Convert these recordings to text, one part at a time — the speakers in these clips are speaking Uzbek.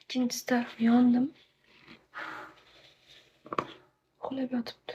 Ikkinchi taraf yondimi? Uxlab yotibdi.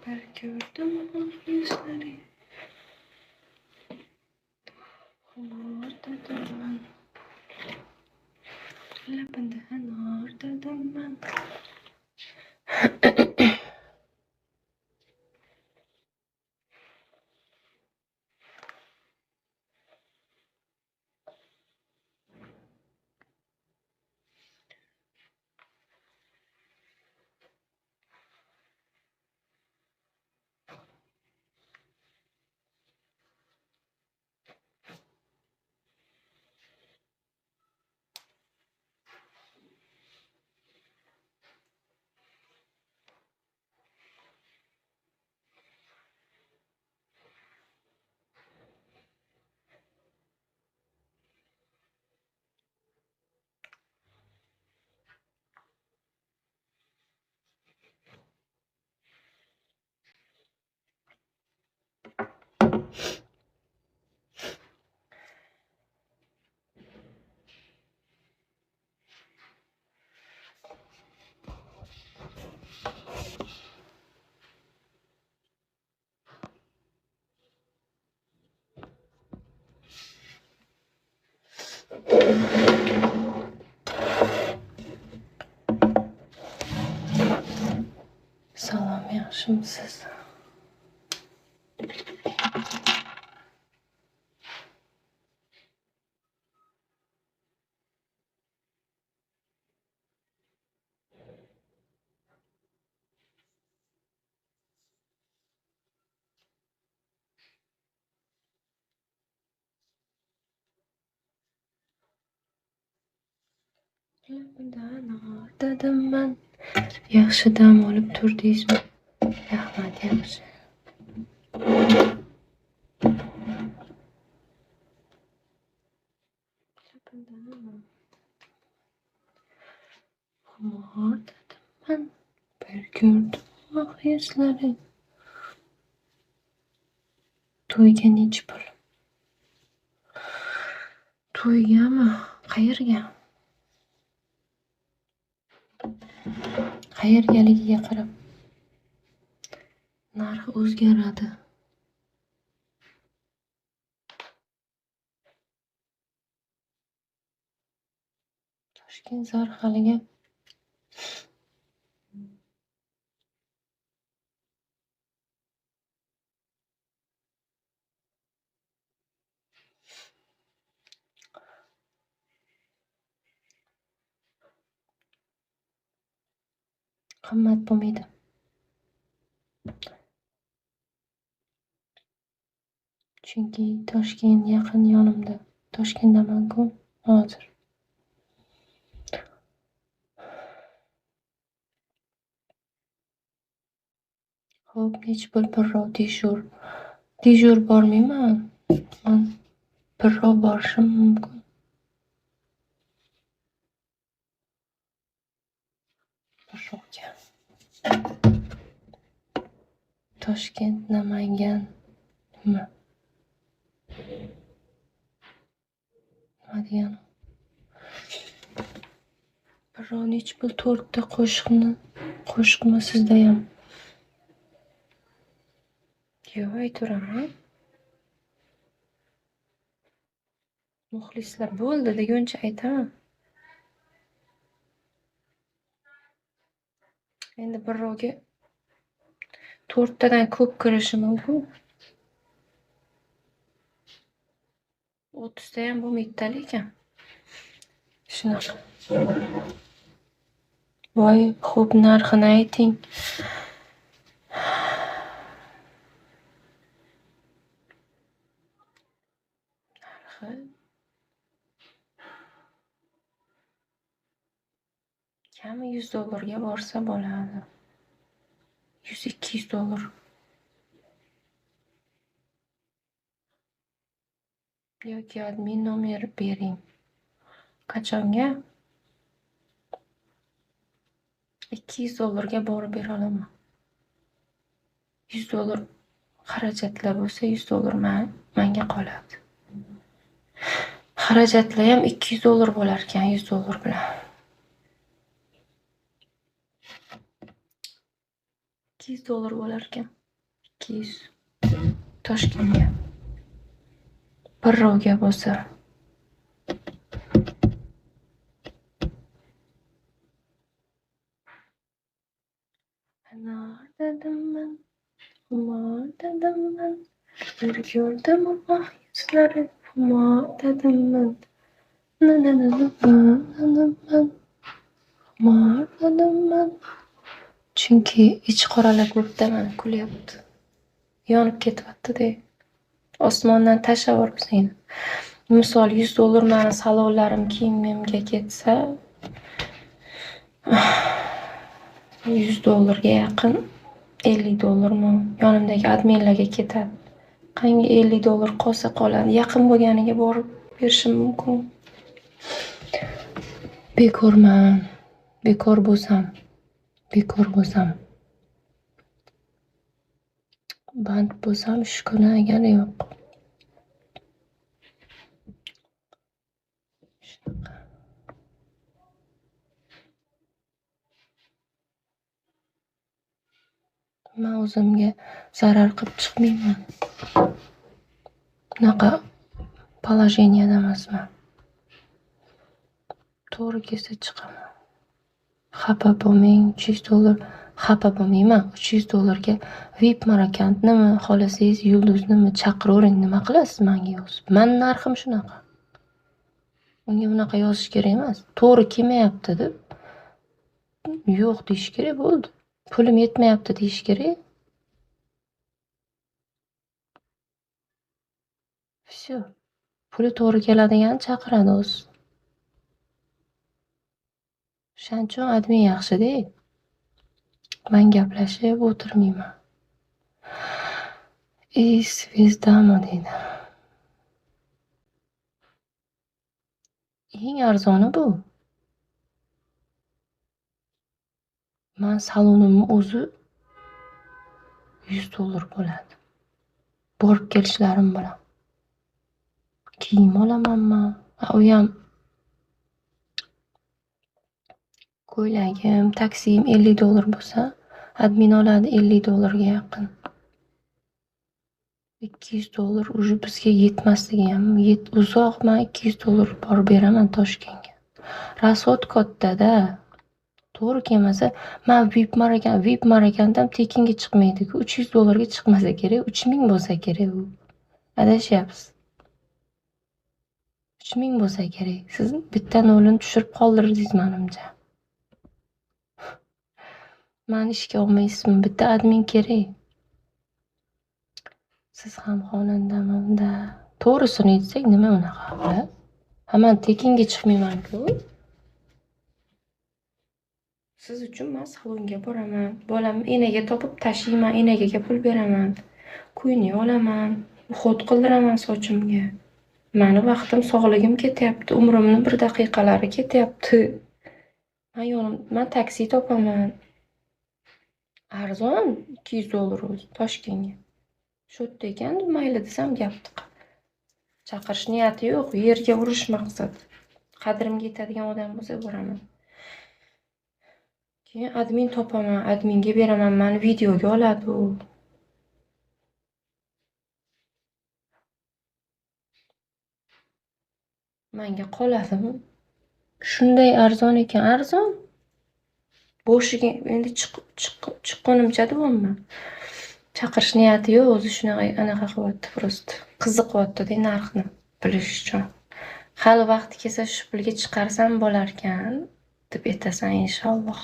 Bir ko'rdim oq yuzlari, xumor dedim man. Labida anor dedim man. Salom, yaxshimisiz? Labida anor dedim man. Yaxshi dam olib turdingizmi? Rahmat, yaxshi. Labida anor xumor dedim man. Bir ko'rdim oq yuzlari. To'yga nechi pul? To'ygami? Qayerga? Qayergaligiga qarab narx o'zgaradi. Toshkent Zarxaliga qimmat bo'lmaydi. Chunki Toshkent yaqin yonimda. Toshkentdaman-ku hozir. Xo'p, nechi pul birrov dejur? Dejur bormayman. Man birrov borishim mumkin. Birrovga. Toshkent, Namangan nima? Nima degani? Birrov nechi pul? To'rtta qo'shiqni qo'shiqmi sizdayam? Yo'q, aytaveraman. Muxlislar bo'ldi deguncha aytaman. Endi birrovga to'rttadan ko'p kirishi mumkin. 30 tayam bo'lmaydi-da lekin. Shunaqa. Voy, xo'p, narxini ayting. Narxi Kami 100 dollarga borsa bo'ladi. 100-200 dollar. Yoki admin nomer bering. Qachonga? 200 dollarga borib bera olaman. 100 dollar xarajatlar bo'lsa, 100 dollar menga qoladi. Xarajatlar ham 200 dollar bo'lar ekan, 100 dollar bilan. 200 dollar bo'lar ekan. 200 Toshkentga. Bir rovga bo'lsa. Anor dedim men, xumor dedim men, bir ko'rdim oh yuzlari xumor dedim men. Na na na na na na na, xumor dedim men. Chunki ichi qoralar ko'pda mani kulyapti. Yonib ketyapti-da. Osmondan tashlab yuboribsan. Misol 100 dollar mani salonlarim, kiyimimga ketsa, 100 dollarga yaqin 50 dollarmi yonimdagi adminlarga ketadi. Qanga 50 dollar qolsa qoladi. Yaqin bo'lganiga borib berishim mumkin. Bekorman. Bekor bo'lsam. Bekor bo'lsam. Band bo'lsam shu kuni agar yo'q. Shunaqa. Men o'zimga zarar qilib chiqmayman. Bunaqa положениеda emasman. To'g'ri kelsa chiqaman. Xafa bo'lmang, 300 dollar xafa bo'lmayman. 300 dollarga VIP Marakandnimi, xohlasangiz Yulduznimi chaqiravering, nima qilasiz menga yozib? Mani narxim shunaqa. Unga bunaqa yozish kerak emas. To'g'ri kelmayapti deb yo'q deyish kerak bo'ldi. Pulim yetmayapti deyish kerak. Всё. Puli to'g'ri keladigan chaqiradi o'zi. O'shaning uchun admin yaxshi-da. Men gaplashib o'tirmayman. И zvezdami deydi. Eng arzoni bu. Men salonimni o'zi 100 dollar bo'ladi. Borib kelishlarim bilan. Kiyim olamanmi? U ham ko'ylagim, taksiyim 50 dollar bo'lsa, admin oladi 50 dollarga yaqin. 200 dollar уже bizga yetmasligi ham uzoq. Men 200 dollar borib beraman Toshkentga. Rasxod katta-da. To'g'ri kelmasa, men VIP Marakand, VIP Marakand ham tekinga chiqmaydi-ku. 300 dollarga chiqmasa kerak, 3000 bo'lsa kerak u. Adashyapsiz. 3000 bo'lsa kerak. Siz bitta nolini tushirib qoldirdingiz menimcha. Mani ishga olmaysizmi? Bitta admin kerak. Siz ham xonandamanda. To'g'risini aytsak, nima unaqa qilib? Ha, men tekinga chiqmayman-ku. Siz uchun men salonga boraman. Bolamni enaga topib tashiyman, enagaga pul beraman. Kuyni olaman, uxod qildiraman sochimga. Mani vaqtim, sog'ligim ketyapti, umrimni bir daqiqalari ketyapti. Men yonim, men taksi topaman. Arzon 200 dollar o'zi Toshkentga. Shu yerda ekan, mayli desam gap tiq. Chaqirish niyati yo'q, yerga urish maqsad. Qadrimga yetadigan odam bo'lsa boraman. Keyin admin topaman, adminga beraman, mani videoga oladi u. Menga qoladimi? Shunday arzon ekan, arzon. Boshiga endi chiqqunimcha deyapman. Chaqirish niyati yo'q, o'zi shunaqa anaqa qilyapti просто. Qiziqyapti-da narxni bilish uchun. Hali vaqti kelsa shu pulga chiqarsam bo'larkan deb aytasan inshaalloh.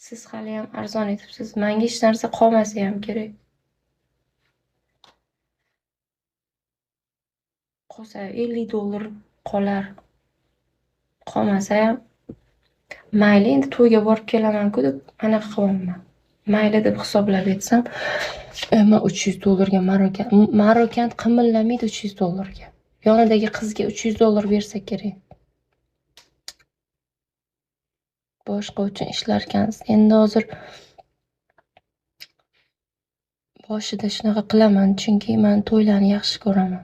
Siz haliyam arzon aytibsiz. Menga hech narsa qolmasa ham kerak. Qolsa 50 dollar qolar. Qolmasa ham mayli endi to'yga borib kelaman-ku deb anaqa qilyapman. Mayli deb hisoblab aytsam, man $300 ga Marokand qimirlamaydi $300 ga. Yonidagi qizga $300 bersa kerak. Boshqa uchun ishlarkansiz. Endi hozir boshida shunaqa qilaman, chunki man to'ylarni yaxshi ko'raman.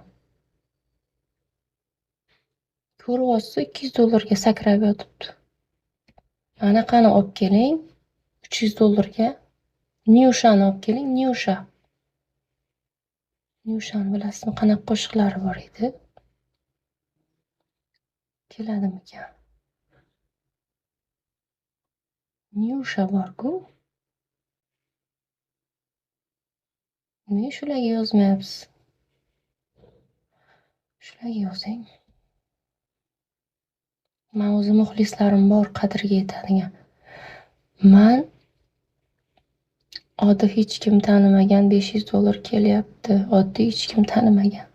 Ko'ryapsiz, $200 ga sakrab yotibdi. Anaqani olib keling, $300 ga. Nyushani olib keling, Nyusha. Nyushani bilasizmi, qanaqa qo'shiqlari bor edi? Keladimikan? Nyusha bor-ku. Nega shularga yozmayapsiz? Shularga yozing. Man o'zi muxlislarim bor qadriga yetadigan. Man oddiy hech kim tanimagan $500 kelyapti. Oddiy hech kim tanimagan.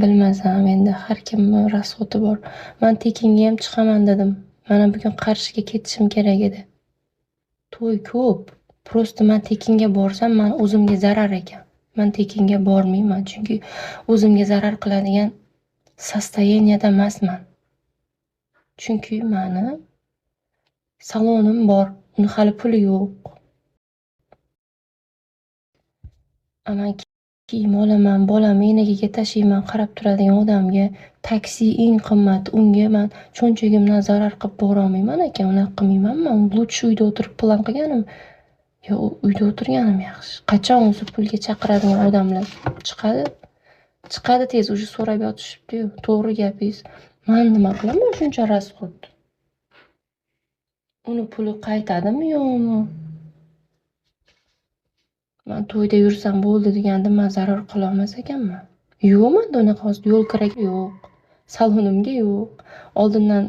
Bilmasam endi har kimni расход i bor. Man tekinga ham chiqaman dedim. Mana bugun Qarshiga ketishim kerak edi. To'y ko'p. Просто man tekinga borsam, man o'zimga zarar ekan. Man tekinga bormayman, chunki o'zimga zarar qiladigan состояние da emasman. Chunki mani salonim bor, uni hali puli yo'q. Man kiyim olaman, bolamni enagiga tashiyman, qarab turadigan odamga, taksi eng qimmat, unga man cho'nchagimdan zarar qilib borolmayman aka, unaqa qilmayman man. Лучше uyda o'tirib plan qilganim, yo uyda o'tirganim yaxshi. Qachon o'zi pulga chaqiradigan odamlar chiqadi? Chiqadi tez, уже so'rab yotishibdi-yu. To'g'ri gapingiz. Man nima qilaman shuncha расход? Uni puli qaytadimi yo'qmi? Man to'yda yursam bo'ldi deganda man zarar qilolmas ekanman. Yo'q manda unaqa hozir yo'l kiraga yo'q. Salonimga yo'q. Oldindan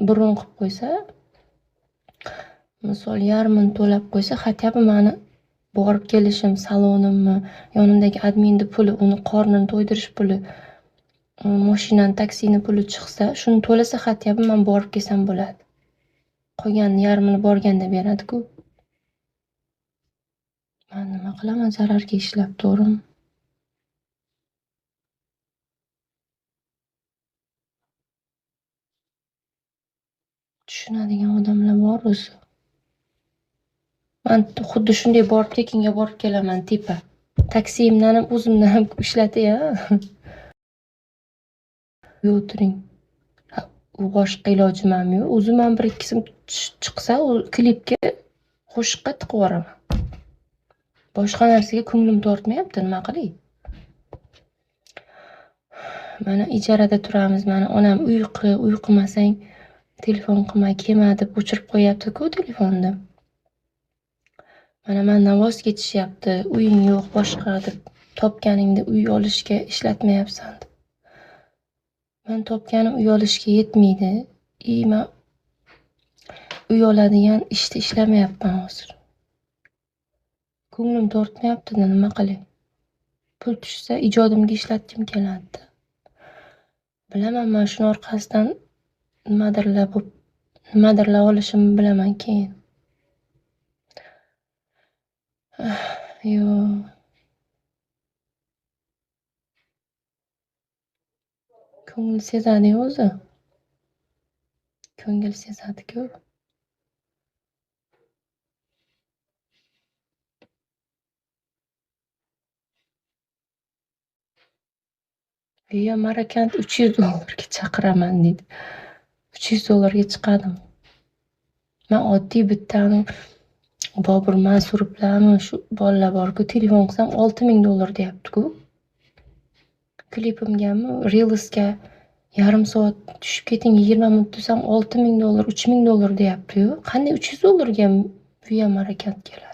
bron qilib qo'ysa, misol yarmini to'lab qo'ysa, хотя бы mani borib kelishim, salonimni, yonimdagi adminni puli, uni qornini to'ydirish puli, moshinani, taksini puli chiqsa, shuni to'lasa хотя бы man borib kelsam bo'ladi. Qolganini yarmini borganda beradi-ku. Man nima qilaman zararga ishlab, to'g'rimi? Tushunadigan odamlar bor o'zi. Man xuddi shunday borib tekinga borib kelaman tepa. Taksimdan ham o'zimdan ham ishlatay a. O'tiring. Ha, u boshqa ilojim ham yo'q. O'zim ham bir ikki so'm chiqsa, u klipga, qo'shiqqa tiqib yuboraman. Boshqa narsaga ko'nglim tortmayapti, nima qilay? Mana ijarada turamiz, mana onam uy qil, uy qilmasang telefon qilma, kelma deb o'chirib qo'yapti-ku telefonni. Mana mandan voz kechishyapti, uying yo'q, boshqa deb, topganingni uy olishga ishlatmayapsan deb. Man topganim uy olishga yetmaydi. И man uy oladigan ishda ishlamayapman hozir. Ko'nglim tortmayapti-da, nima qilay? Pul tushsa ijodimga ishlatgim keladi-da. Bilaman, man shuni orqasidan nimadirlar bo'lib, nimadirlar olishimni bilaman keyin. Yo'q. Ko'ngil sezadi-yu o'zi. Ko'ngil sezadi-ku. Yo, Marakand $300 ga chaqiraman deydi. $300 ga chiqadimi? Man oddiy bittani Bobur Mansurovlarmi shu bolalar bor-ku, telefon qilsam $6000 deyapti-ku. Klipimgami, Reelsga yarim soat tushib keting, 20 minut desam $6000, $3000 deyapti-yu. Qanday $300 ga Via Marakand keladi?